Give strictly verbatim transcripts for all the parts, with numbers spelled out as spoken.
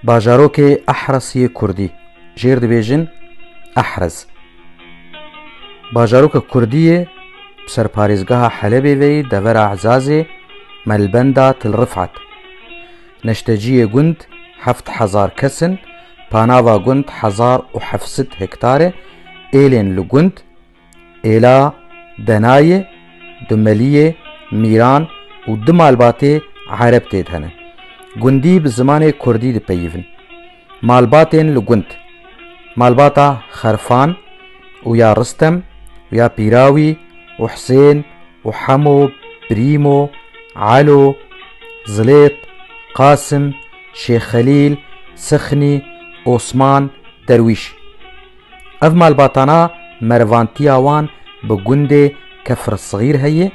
Bajarokê Ehres yê Kurdî, jêr dibêjin Ehrez. Bajaroka Kurdî yê bi ser parêzgeha Helebê ve yî, devera Ezazê, me li benda Til Rifat. Neşteciyê gund heft hezar kes in, panava gund hezar û heft sed hektar e, êlên li gund, êla Denayê, Dumeliyê, Mîran û du malbatê Ereb tê de hene. Gundî bi zimanê Kurdî dipeyivin. Malbatên li gund. Malbata Xerfan û ya Ristem û ya Pîrawî û Hisên û Hemo, Birîmo, Elo, Zilêt, Qasim, Şêx Xelîl, Sixnî, Osman, Derwîş. Ev malbatana merivantiya wan bi gundê Kefr Sixîr heye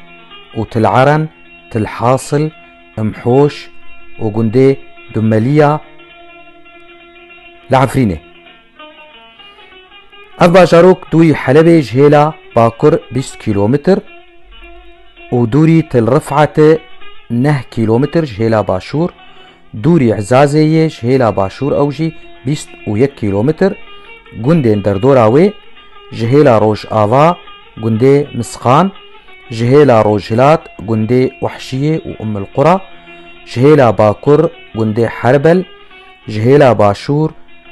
û Til Eren, Til Hasil, Imhoş û gundê Dumeliya li Efrînê. Ev bajarok dûrî Helebê ji hêla bakur bîst kîlometr û dûrî Til Rifate neh kîlometr ji hêla başûr, dûrî Ezazê yê ji hêla başûr ew jî bîst û yek kîlometr, gundên derdora wê ji hêla rojava gundê Misqan, ji hêla rojhilat gundê Wehşiyê û Ummul Qura, ji hêla bakur gundê Herbel, ji hêla başûr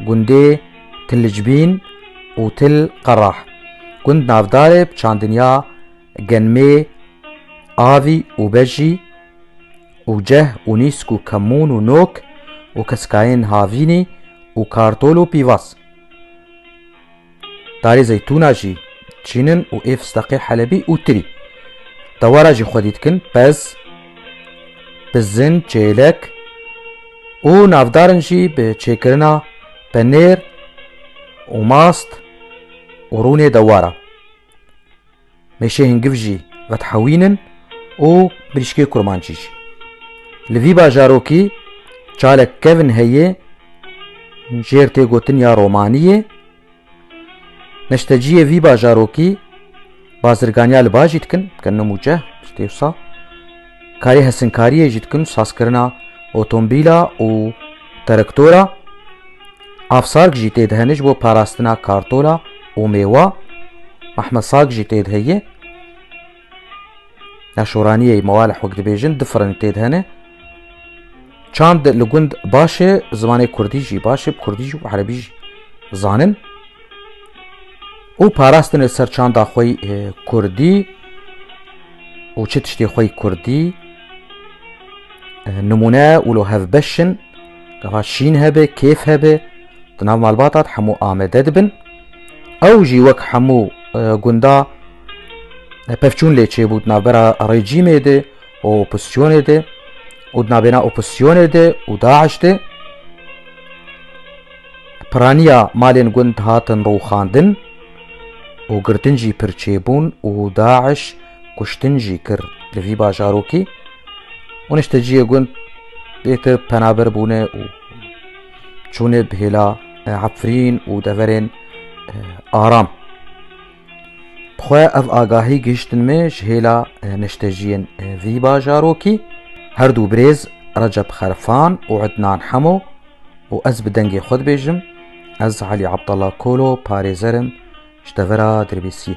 gundê Til Cibîn û Til Qerah. Gund navdar e bi çandiniya genmê, avî û bejî û ceh û nîsk û kemûn û nok û keskayên havînî û kartol û pîvaz. Darê zeytûna jî çînin û ê fisteqê Helebî û tirî. Dewara jî xwedî dikin pez, bizin, çêlek û navdar in jî bi çêkirina penêr û mast û rûnê dewara. Mêşê hingiv jî vedihewînin û mirîşkê kurmancî jî. Li vî bajarokî çalek kevin heye, jêr tê gotin ya romanî yê. Neşteciyê vî bajarokî bazirganiya li ba jî dikin, dikin nimûce, tiştê wisa. Karê hesinkariyê jî dikin, sazkirina otomobîla û terektora. Avsarg jî tê de hene ji bo parastina kartola û mêwa. Mehmesarg jî tê de heye. Ya şoraniyê, mewalih wek dibêjin, du firin tê de hene. Çand li gund baş e, zimanê kurdî jî baş e, bi kurdî jî û erebî jî zanin. Û parastin li ser çanda xwe yî, e, kurdî û çi tiştê xwe yî kurdî, e, nimûne wilo hevbeş in, gava şîn hebe, kêf hebe, di nav malbata de hemû amede dibin. Ew jî wek hemû, e, gunda, e, pevçûn lê çêbû di navbera rejîmê de û opozisyonê de û di navbêna opozisyonê de û DAIŞ de. Piraniya malên gund hatin rûxandin û girtin jî pir çêbûn û DAIŞ kuştin jî kir li vî bajarokî. Û neşteciyê gund bêtir penaber bûne û çûne bi hêla, e, Efrîn û deverên, e, Aram. Bi xwe ev agahî gihiştin me ji hêla, e, neşteciyên, e, vî bajarokî. Her du birêz Recep Xerfan û Ednan Hemo û ez bi dengê xwe dibêjim, ez Elî Abdallah Kolo parêzer im ji devera Dirbêsiyê.